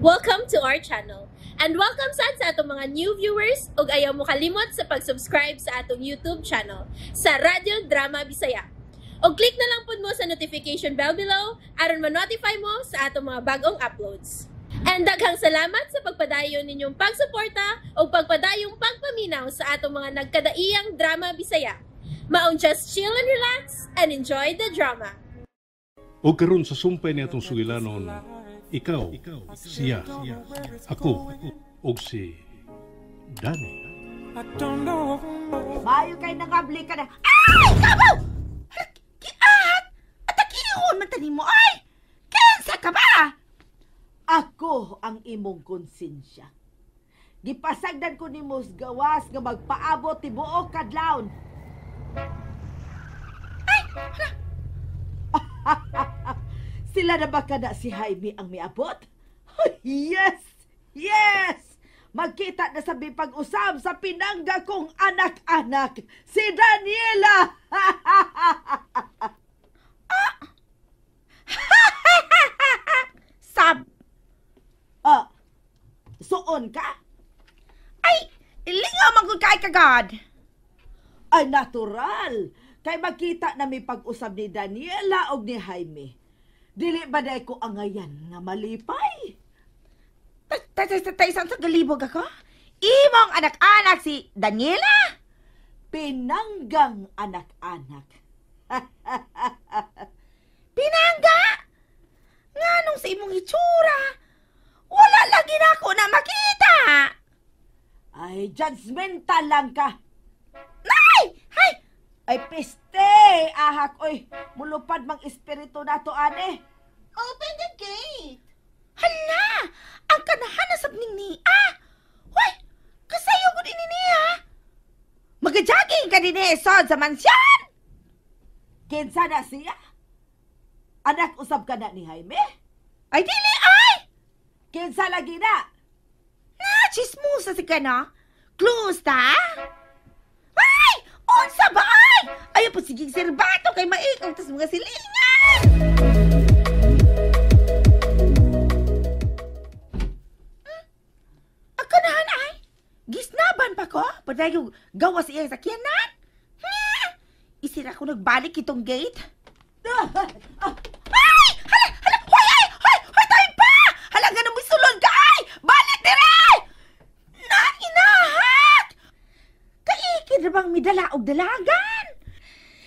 Welcome to our channel. And welcome sad sa atong mga new viewers ug ayaw mo kalimot sa pag-subscribe sa atong YouTube channel sa Radyo Drama Bisaya. Og click na lang pud mo sa notification bell below aron ma-notify mo sa atong mga bagong uploads. And daghang salamat sa pagpadayon ninyong pagsuporta ug pagpadayong pagpaminaw sa atong mga nagkadaiyang drama Bisaya. Maong just chill and relax and enjoy the drama. O karon sa sumpay ni atong sugilanon, ikaw, siya, ako, og si Danny. Maayo kay nangabli ka na. Ay! Kabaw! Kiat! Atakihon man tani mo ay! Kinsa ka ba? Ako ang imong konsensya. Gipasagdan ko nimo gawas nga magpaabot tibuok kadlawon. Ay! Hala! Sila na ba kada si Jaime ang miabot? Yes! Yes! Magkita na sa pag-usab sa pinangga kong anak-anak, si Daniela! Ah! Sab! Ah, suon ka? Ay, lingaw man kung kay kagad. Ay, natural! Kay magkita na may pag-usab ni Daniela og ni Jaime. Dili ba dahil ko angayan nga malipay? Tay, saan sa galibog ako? Imong anak-anak si Daniela? Pinanggang anak-anak. Pinangga? Nganong sa imong itsura? Wala lagi na ako na makita. Ay, judgmental lang ka. Nay! Hay! Ay, peste! Ahak, oy! Mulupad mang espiritu nato, ane. Open the gate! Hala! Ang kanahan na sabning ni ah! Hoy! Kasayo ko din niya! Magajogging ka din eh, sod sa mansyon! Kinsa na siya? Anak usab ka na ni Jaime? Ay, dili ay! Kinsa lagi na? Na, chismosa si ka na. Close ta? Ay! Unsa ba ay? Ayaw po sige serbato kay maikong tas mga silingan! Ang kanahan ay? Gisnaban pa ko? Padayo gawas iyang sakyanan? Isira ko nagbalik itong gate? Ay! Hala! Hala! Hoy! Ay! Hoy! Hoy! Tayo pa! Hala nga nang sulod ka! Ay! Balik dire! Na! Inahak! Kaikid na bang midala og dalagan?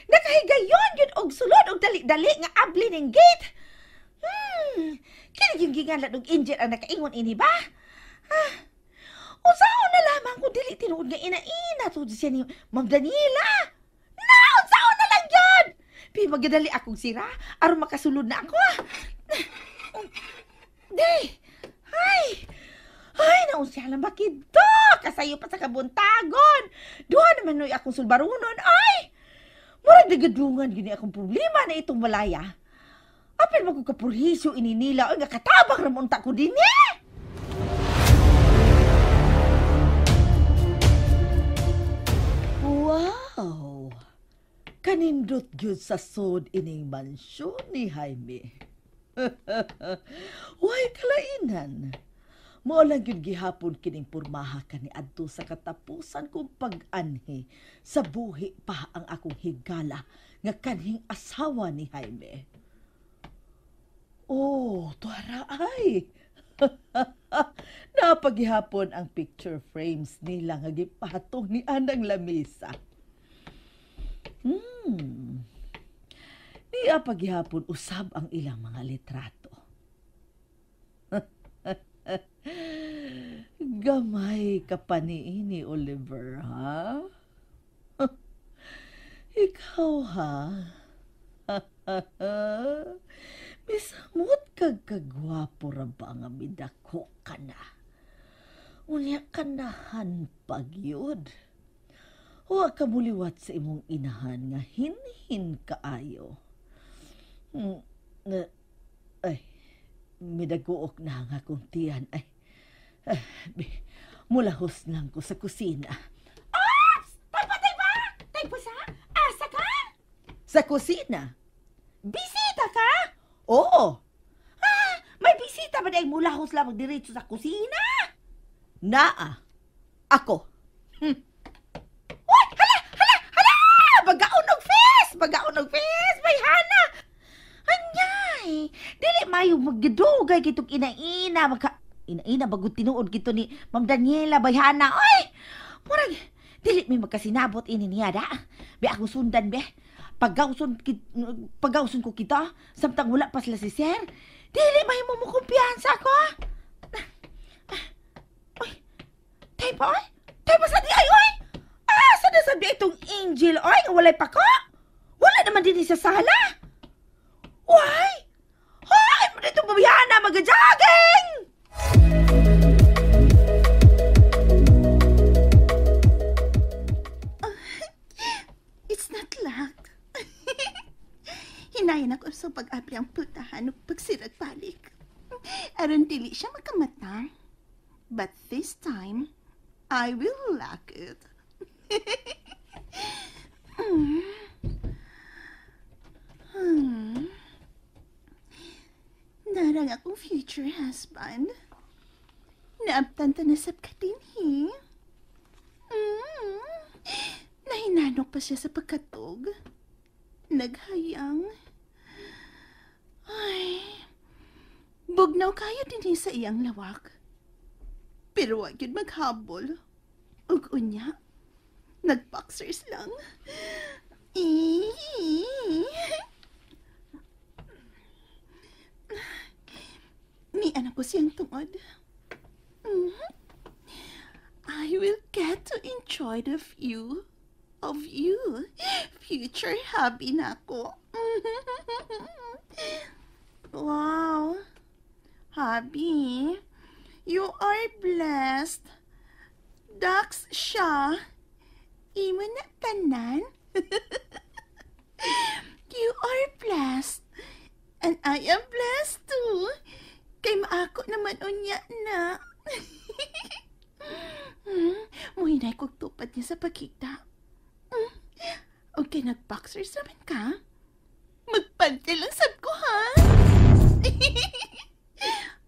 Nakahigayon yun og sulod og dali-dali nga abli ning gate. Kini yung ginganlan og engine ang nakaingon ini ba? Ah, unsaon na lamang kung dili tinuod nga ina-ina to siya ni Ma'am Daniela. Na, unsaon na lang yun! Pi, magadali akong sira aron makasulod na ako. Di, ay, ay, naunsya lang ba kito? Kasayo pa sa kabuntagon. Duha naman noy akong sulbarunon, ay! Murag nagadungan gini akong problema na itong malaya. Apil mo kong kapurhisyo ininila, oy, nga katabang ramunta ko din eh! Wow! Kanindot gyud sa sod ining mansyon ni Jaime. Way kalainan. Mao lang gyud gihapon kining pormaha kaniadto sa katapusan kong pag-anhi sa buhi pa ang akong higala nga kanhing asawa ni Jaime. Oh, tuara ay. Napagihapon ang picture frames nila nga gipatong ni anang lamesa. Niya paghihapon usab ang ilang mga litrato. Gamay ka pa niini, Oliver, ha? Ikaw, ha? Misamot kag kagwapo ra ba nga midako ka na? Unya kanahan pagyud. Huwag ka muliwat sa imong inahan nga hinhin kaayo. Ay, midaguok na nga akong tiyan. Ay, mulahos lang ko sa kusina. Ops! Taypa, taypa! Taypa sa? Asa ka? Sa kusina. Bisita ka? Oo. Ah, may bisita Asa ba di ay mulahos lamang diretso sa kusina? Naa. Ako. Uy! Hala! Hala! Hala! Bagaon og face! Bagaon og face! Bayhana! Anyay! Dili mayo magdugay kitong ina-ina. Ina-ina bagod tinuod kito ni Ma'am Daniela bayhana. Oy! Murag, dili may magkasinabot ini niya da. Be akong sundan be. Pagawson ko kita samtang wala pa sila si sir. Dili mahimo mo kumpiyansa ko. Oy, tay pa oy. Tay pa sa di ay oy. Ah, sa nasabi itong angel oy, walay pa ko. Wala naman din sa sala. Why? Hoy, mo dito babayana magajogging. It's not luck. Hinayin ako sa pag-abri ang pultahan o pagsirag balik. Aron dili siya makamata. But this time, I will lock it. Narang akong future husband. Naabtan ta na sab ka dinhi. Nahinanok pa siya sa pagkatog. Naghayang. Ay, bugnaw kayo din sa iyang lawak. Pero wag yun maghabol. Ug unya, nagboxers lang. Ni anak ko siyang tungod. I will get to enjoy the view of you. Future hubby na ako. Wow. Hubby, you are blessed. Ducks siya. Imo na tanan. You are blessed. And I am blessed too. Kay maako naman unya na. Muhinay kog tupad niya sa pagkita. Okay, nag-boxers naman ka. Magpante lang sab ko, ha?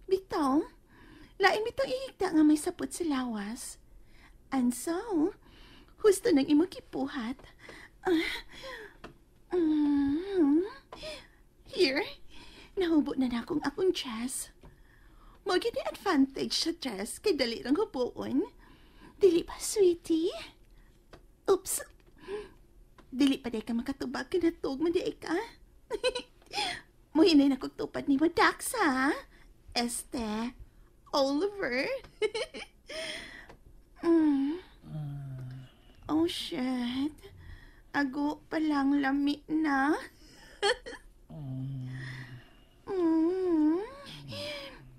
Bitaw, lain bitong ihigta nga may sapot sa lawas. And so, husto nang imong kipuhat. Here, nahubo na na akong dress. Mo gyud ni advantage sa dress kay dali rang huboon. Dili ba, sweetie? Oops. Dili pa di ka makatubag kinatug man di ka. Muhinay na kog tupad ni mo, Dax, ha? Este, Oliver. Oh, shit. Ago pa lang lami na.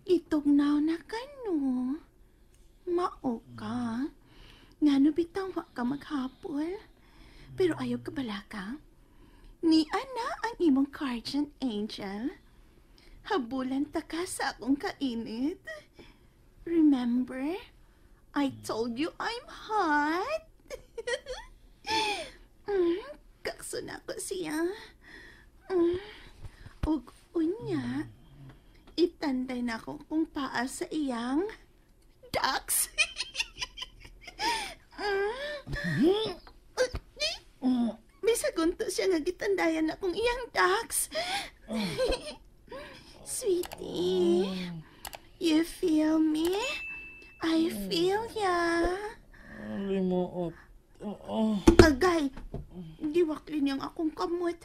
Itugnaw na ka, no? Mao ka. Ngano bitaw wa ka maghapol? Pero ayaw ka bala ka. Ni ana ang imong guardian angel. Habulan ta ka sa akong kainit. Remember, I told you I'm hot. Kakso na ko siya. Ug unya, itanday na ko kung paa sa iyang ducks. Bisagunto siya nga gitandayan na kung iyang ducks. Sweetie, you feel me? I feel ya. Limuot. Agay, diwaklin niyang akong kamot.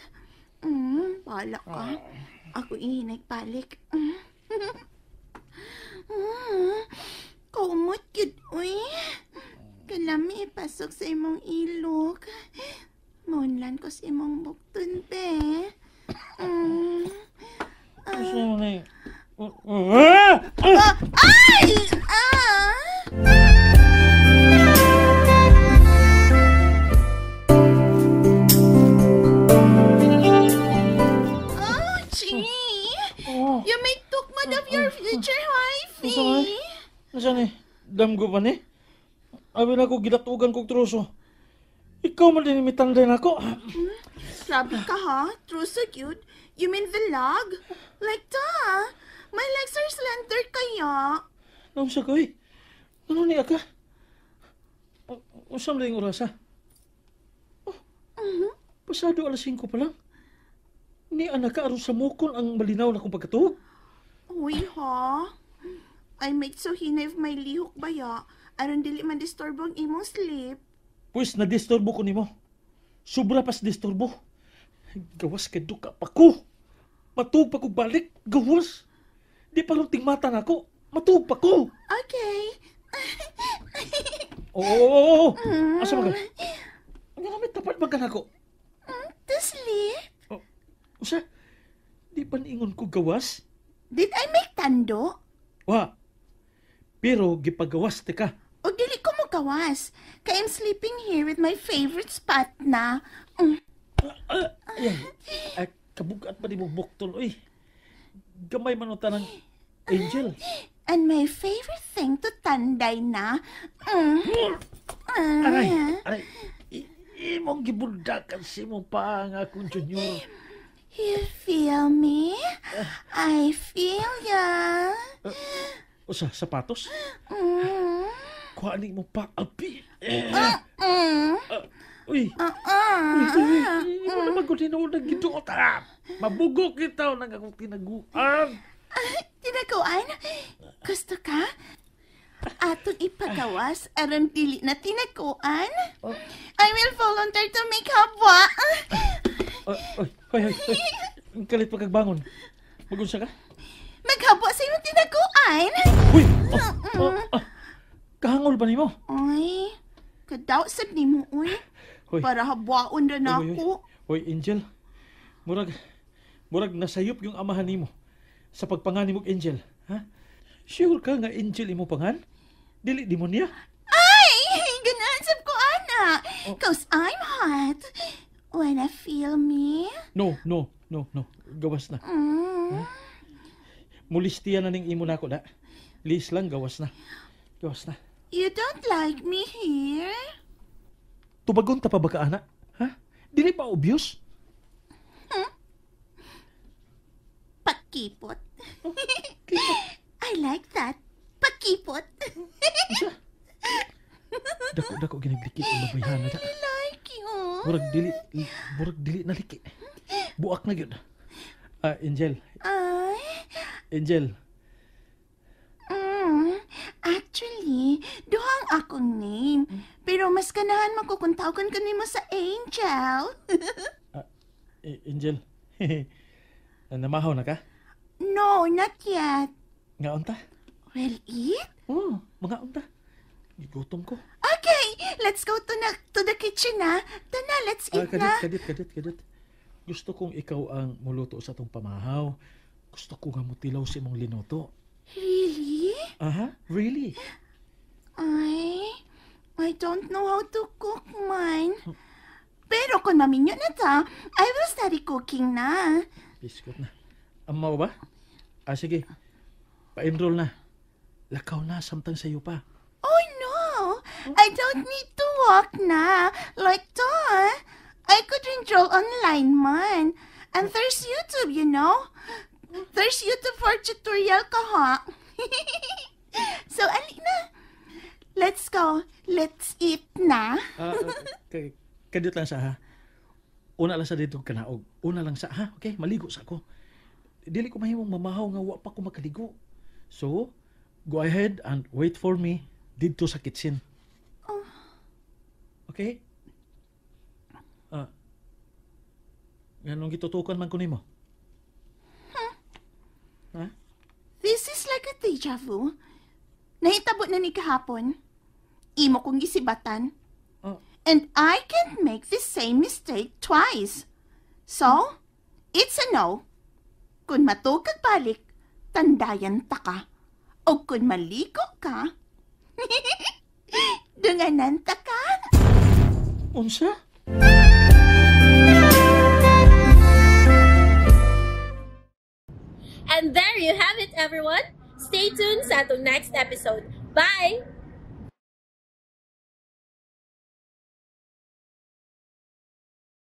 Bala ka. Ako ihinay balik. Kumot yun, uy. Kalami ipasok sa imong ilog. Maunlan ko sa imong bukton, be. Ay! Ah! Oh, gee! You may tukmod of your future wifey. Asa ni? Damgo pa ni? Abi na ko gidatugan kog troso. Ikaw man din mitanday na ako. Grabe ka ha? Troso cute. You mean the log? Like ta. My legs are slender baya. Naunsa ko eh. Ano niya ka? Usam lang yung orasa. Oh, pasado 5:00 pa lang. Ni anak ka aron sa mukon ang malinaw na kong pagkatuog. Uy, ha? I make so hinay of my lihok baya. Aron dili man disturbo ang imong sleep. Pwes, na-disturbo ko nimo. Sobra pas disturbo. Gawas kay duka pa ko. Matuog pa ko balik. Gawas. Di pa rin tingmata na ako. Matuog pa ko. Okay. Oo. Asa man ka? Ang gamit tapat man ka na ako. To sleep? Oh, usa, di pa niingon ko gawas? Did I make tando? Wa. Pero gipagawas te ka. O dili ko mo gawas. Kay I'm sleeping here with my favorite spot na. Ayan. Kabugat pa di mo buktol, oy. Gamay man ang tanang angel. And my favorite thing to tanday na. Aray, aray. Imong gibundakan si mong paa nga akong junior. You feel me? I feel ya. Usa, sapatos? Kuha ni mo pa, api. Uy. Uy, imo naman ko tinuod ang giduot. Mabugok itaw nang akong tinaguan. Tinaguan? Gusto ka? Atong ipagawas aron dili na tinaguan? Oh. I will volunteer to make habwa. Oy, oy, oy, oy. Kalit pagkagbangon. Magunsa ka? Maghabwa sa imong tinaguan. Uy! Kahangol ba nimo? Ay, kadaw sad nimo, uy. Hoy. Para habwaon ra na ako. Hoy, Angel. Murag nasayop yung amahan nimo sa pagpangan nimo Angel, ha? Sure ka nga Angel imo pangan? Dili demonya? Ay, ganahan sab ko ana. Oh. 'Cause I'm hot. Wanna feel me? No. Gawas na. Ha? Mulistiya na ning imo nako da. Please lang, gawas na. Gawas na. You don't like me here? Tubagon ta pa ba ka, ana? Ha? Dili pa obvious? Pakipot. I like that. Pakipot. Dako ginaglikit ang babayhana da. I like you. Murag dili na liki. Buak na gyud. Angel. Ay. Angel. Actually, duhang akong name. Pero mas ganahan man ko kung tawagan ka nimo sa Angel. Angel. Namahaw na ka? No, not yet. Ngaon ta? Well, eat? Oo, mga unta. Gigutom ko. Okay, let's go to the kitchen na. Tana, let's eat na. Kadit. Gusto kong ikaw ang muluto sa atong pamahaw. Gusto ko nga mutilaw sa imong linuto. Really? Aha, really. I don't know how to cook mine. Pero kung maminyo na ta, I will study cooking na. Biskot na. Amaw ba? Sige. Pa-enroll na. Lakaw na, samtang sayo pa. Oh no! I don't need to walk na. Like ta. I could enroll online man. And there's YouTube, you know. There's YouTube for tutorial ka, ha? So, ali na. Let's go. Let's eat na. Kadiyot lang sa, ha? Una lang sa dito kanaog. Una lang sa, ha? Okay, maligo sa ako. Dili ko mahimong mamahaw nga wa pa ko makaligo. So, go ahead and wait for me dito sa kitchen. Oh. Okay? Ganong gitutukan man ko nimo? Huh? Ha? This is like a deja vu. Nahitabo na ni kahapon. Imo kong gisibatan. Oh. And I can't make the same mistake twice. So, it's a no. Kung matuog kag balik, tandayan ta ka. O kung maliko ka, dunganan ta ka. Unsa? And there you have it, everyone. Stay tuned sa atong next episode. Bye!